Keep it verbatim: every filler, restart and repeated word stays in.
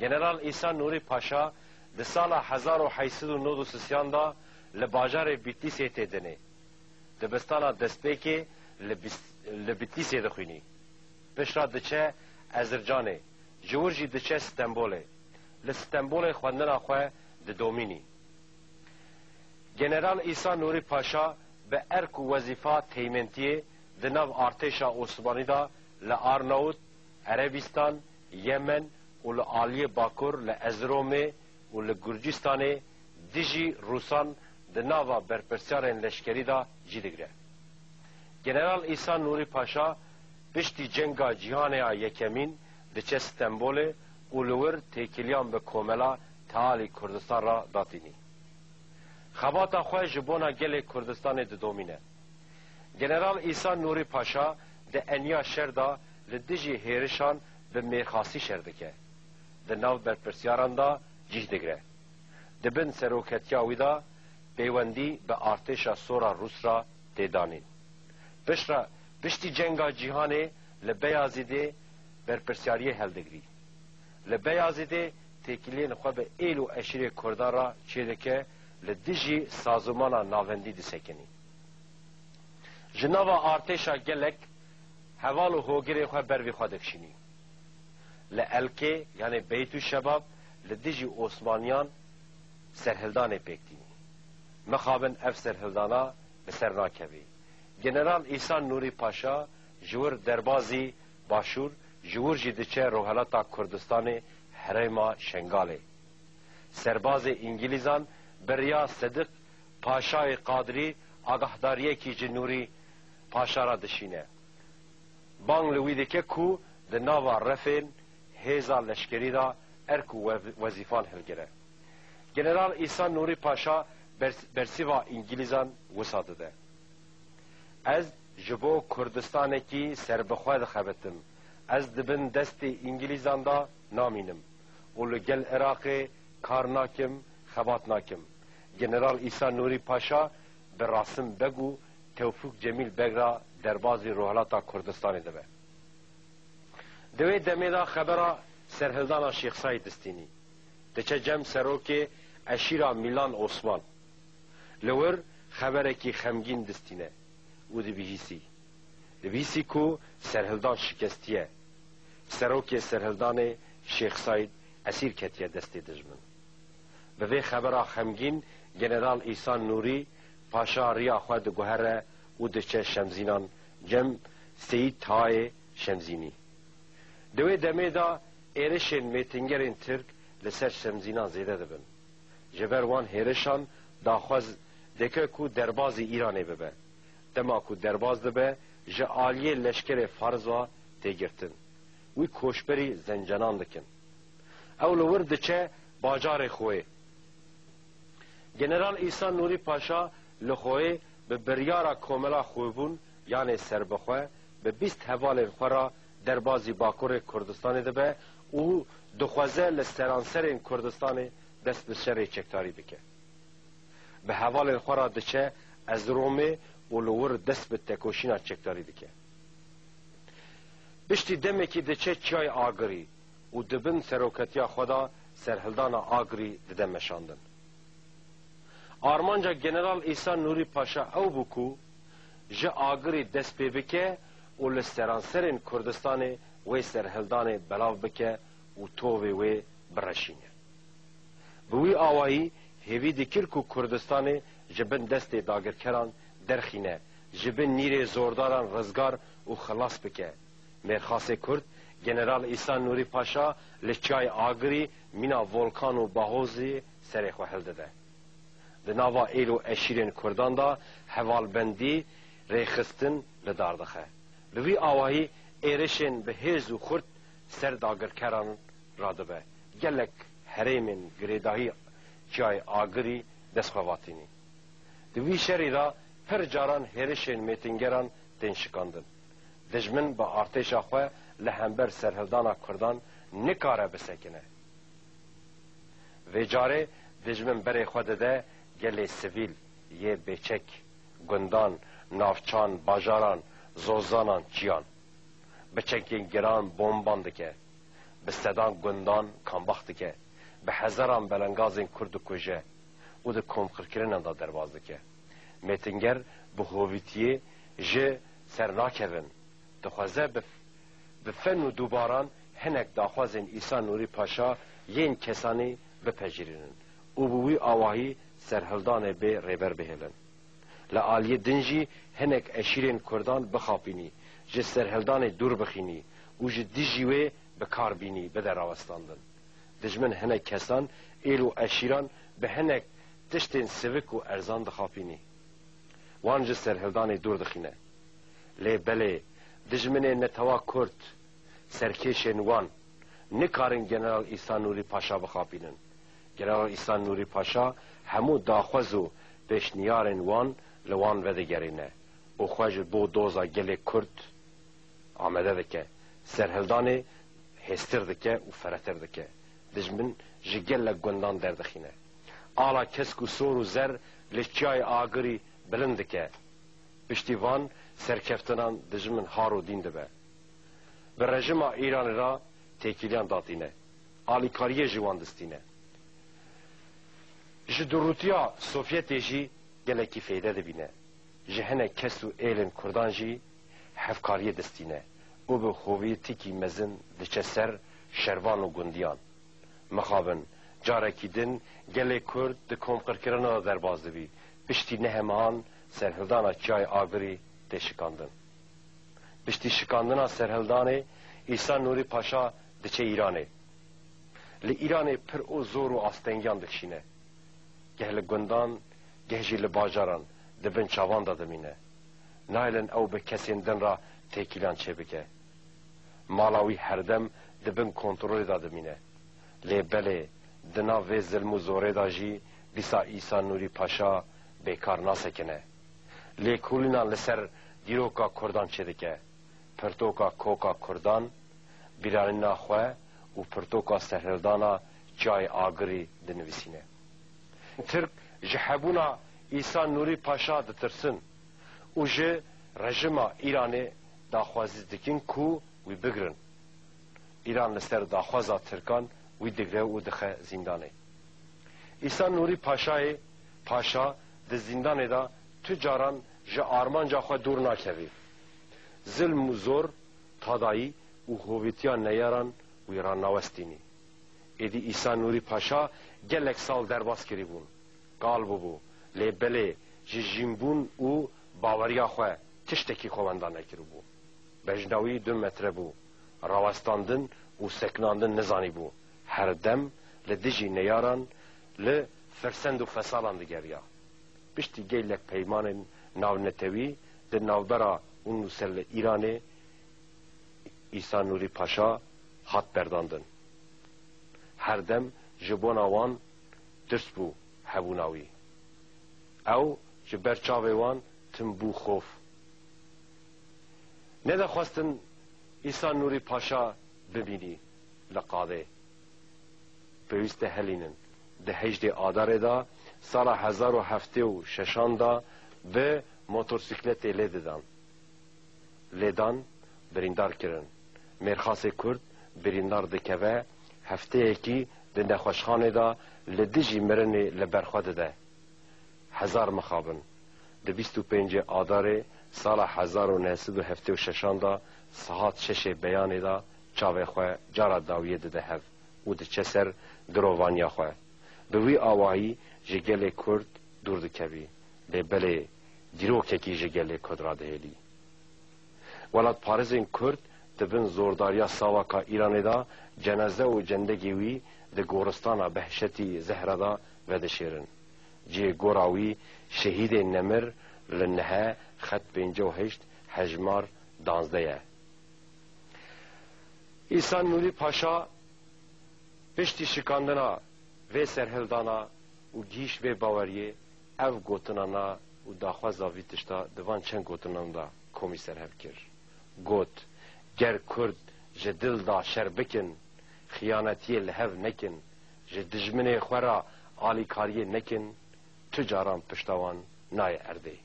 General Îsa Nûrî Paşa di sala hezar û heyt sed û nod û sisiyan de li bajarê Bitlîsê tê dinê. Dibistana destpêkê li Bis-, li Bitlîsê dixwînî. Piştre diçe Ezircanê, ji wir jî diçe Stenbolê. Li Stenbolê xwendina xwe didomînî. General Îsa Nûrî Paşa bi erk û wezîfa teymêntiyê di nav artêşa Osmanî de li Arnawut, Erebîstan, Yemen û li aliyê bakur li Ezromê û li Gurcistanê dijî Rûsan di nava berpirsyarên leşkerî de cî digire. General Îsa Nûrî Paşa piştî Cenga Cîhanê ya Yekemîn diçe Stenbolê û li wir têkiliyan bi komela tealî Kurdistan re datînî. Xebata xwe ji bona gelê Kurdistanê didomîne. General Îsa Nûrî Paşa di eniya şer de li dijî hêrişan bi mêrxasî şer dike. Di nav berpirsiyaran de cih digire. Di bin seroketiya wî de peywendî bi artêşa sor a Rûs re tê danîn. Piştre, piştî Cenga Cîhanê li Beyazîdê berpirsiyariyê heldigrî. Li Beyazîdê têkiliyên xwe bi êl û eşîrê Kurdan re çêdike, li dijî sazûmana navendî disekinî. Ji nava artêşa gelek heval û hogirên xwe ber vî xwe dikişînî. Li Elkê, yanê Beytûşebab, li dijî Osmaniyan serhildanê pêk tînî. Mixabin ev serhildana bi ser nakevî. General Îsa Nûrî Paşa ji wir derbazî başûr, ji wir jî diçe rojhelata Kurdistanê herêma Şengalê. Serbazê Îngilîzan bi riya Sediq Paşayê Qadirî agahdariyekî ji Nûrî Paşa re dişîne. Bang li wî dike ku di nava refên hêza leşkerî de erk û we-, wezîfan hilgire. General Îsa Nûrî Paşa bers-, bersiva Îngilîzan wisa dide. Ez ji bo Kurdistanekî serbixwe dixebitim. Ez di bin destê Îngilîzan de namînim û li gel Iraqê kar nakim, xebat nakim. General Îsa Nûrî Paşa bi Rasim Beg û Tewfik Cemîl Beg re derbazî Rojhilata Kurdistanê dibe. Di wê demê de xebera serhildana Şêx Seîd distînî. Diçe cem serokê eşîra Mîlan Osman. Li wir xeberekî xemgîn distîne û dibihîsî. Dibihîsî ku serhildan şikestiye. Serokê serhildanê Şêx Seîd esîr ketiye destê dijmin. Bi vê xebera xemgîn General Îsa Nûrî Paşa riya xwe diguhere û diçe Şemzînan cem Seyîd Tayê Şemzînî. Di wê demê de êrişên mêtingerên Tirk li ser Şemzînan zêde dibin. Ji ber wan hêrişan daxwaz dike ku derbazî Îranê bibe. Dema ku derbaz dibe, ji aliyê leşkerê Fariz ve tê girtin. Wî koçberî Zencenan dikin. Ew li wir diçe bajarê xwe. General Îsa Nûrî Paşa li xwe bi biryara Komela Xwebûn, yanê serbixwe, bi bîst hevalên xwe re derbazî Bakurê Kurdistanê dibe û dixwaze li seranserên Kurdistanê dest bi şerê çekdarî bike. Bi hevalên xwe re diçe Ezromê û li wir dest bi tekoşîna çekdarî dike. Piştî demekî diçe Çiyayê Agirî û di bin seroketiya xwe de serhildana Agirî dide meşandin. Armanca General Îsa Nûrî Paşa ew bû ku ji Agirî dest pê bike û li seranserên Kurdistanê wê serhildanê belav bike û tovê wê bireşîne. Bi wî awayî hêvî dikir ku Kurdistanê ji bin destê dagirkeran derxîne, ji bin nîrê zordaran rizgar û xilas bike. Mêrxasê Kurd, General Îsa Nûrî Paşa li Çiyayê Agirî mîna Volkan û Bahozê serê xwe hildide. Di nava êl û eşîrên Kurdan de hevalbendî rêxistin li dar dixe. Bi vî awahî êrişên bi hêz û xurt ser dagirkeran radibe. Gelek herêmên girêdahî Çiyayê Agirî dest xwe vatînî. Di vî şerî de pir caran hêrişên mêtingeran tên şikandin. Dijmin bi artêşa xwe li hember serhildana Kurdan nikare bisekine. Vê carê dijmin berê xwe dide gelê sivîl, yê bêçek, gundan, navçan, bajaran, zozanan, çiyan. Bi çekên giran bomban dike. Bi sedan gundan kambax dike, bi hezaran belengazên Kurd dikuje û di komqirkirinan de derbas dike. Mêtinger bi hovîtiyê ji ser nakevin, dixwaze bi, bi fen û dûbaran hinek daxwazên Îsa Nûrî Paşa yên kesanî bipejirînin û bi wî awahî serhildanê bê rêber bihêlin. Li aliyê din jî hinek eşîrên Kurdan bixapînî, ji serhildanê dûr bixînî û ji dijî wê bi kar bînî bide rawestandin. Dijmin hinek kesan, êl û eşîran bi hinek tiştên sivik û erzan dixapînî. Wan ji serhildanê dûr dixîne. Lê belê, dijminên netewa Kurd, serkêşên wan, nikarin General Îsa Nûrî Paşa bixapînin. General Îsa Nûrî Paşa hemû daxwaz û pêşniyarên wan li wan vedigerîne û xwe ji bo doza gelê Kurd amade dike. Serhildanê hêstir dike û ferehtir dike. Dijmin ji gelek gundan derdixîne. Ala kesk û sor û zer li Çiyayê Agirî bilind dike. Piştî van serkeftinan dijmin har û dîn dibe. Bi rejima Îranê re têkiliyan datîne. Alîkariyê ji wan distîne. Ji dûrûtiya Sovyetê jî gelekî feyde dibîne. Ji hinek kes û êlên Kurdan jî hevkariyê distîne û bi hovîtikî mezin diçe ser şervan û gundiyan. Mixabin, carekî din gelê Kurd di komqirkirina de derbas dibî. Piştî nehê mehan serhildana Çiyayê Agirî tê şikandin. Piştî şikandina serhildanê, Îsa Nûrî Paşa diçe Îranê. Li Îranê pir û zor û astengiyan dikişîne. Geh li gundan, geh jî li bajaran di bin çavan de dimîne. Nayêlin ew bi kesên din re têkiliyan çêbike. Mala wî herdem di bin kontrolê de dimîne. Lê belê, di nav vê zilm û zorê de jî dîsa Îsa Nûrî Paşa bêkar nasekine. Lêkolînan li ser dîroka Kurdan çêdike. Pirtoka Koka Kurdan, bîranîna xwe û pirtoka serhildana Çiyayê Agirî dinivîsîne. Tirk ji hebûna Îsa Nûrî Paşa ditirsin û ji rejima Îranê daxwazî dikin ku wî bigirin. Îran li ser daxwaza Tirkan wî digre û dixe zîndanê. Îsa Nûrî Paşayê Paşa di zîndanê de tu caran ji armanca xwe dûr nakevî. Zilm û zor, tadayî û hovîtiya neyaran wî ranawestînî. Êdî Îsa Nûrî Paşa gelek sal derbas kirîbûn. Kal bûbû, lê belê ji jînbûn û baweriya xwe tiştekî xwe wenda nekiribû. Bejna wî du metre bû. Rawestandin û sekinandin nizanîbû. Her dem li dijî neyaran, li firsend û fesalan digeriya. Piştî gelek peymanên navnetewî di navbera û nûser li Îranê Îsa Nûrî Paşa hat berdandin. Her dem ji bona wan tirs bû hebûna wî. Ew ji ber çavê wan tim bû xof. Nedexwestin Îsa Nûrî Paşa bimînî li qadê. Pêwîst e helînin. Di hejdê Adarê de sala hezar û heftê û şeşan de bi motorsîkletê lê didan. Lêdan, birîndar kirin. Mêrxasê Kurd birîndar dikeve, hefteyekî di nexweşxanê de li dijî mirinê li ber xwe dide. Hezar mixabin. Di bîst û pêncê Adarê sala hezar û neh sed û heftê û şeşan de saet şeşê beyanê de çavê xwe cara dawiyê dide hev û diçe ser girovaniya xwe. Bi wî awayî ji gelê Kurd dûr dikevî. Lê belê dîrokekî ji gelê Kurd re dihêlî. Welatparêzên Kurd di bin zordariya sawaka Îranê de cenaze û cendegê wî di goristana Behşetî Zehra de vedişêrin. Cihê gora wî Şehîdê Nemir li nehe xet pêncî û heşt hejmar danzdeh ye. Îsa Nûrî Paşa piştî şikandina vê serhildana û gihîşt vê baweriyê, ev gotinana û daxwaza vî tişta di van çend gotinan de komî serhev kir. Got, ger Kurd ji dil de şer bikin, xiyanetiyê li hev nekin, ji dijminê xwe re alîkariyê nekin, tu caran pişta wan nayê erdê.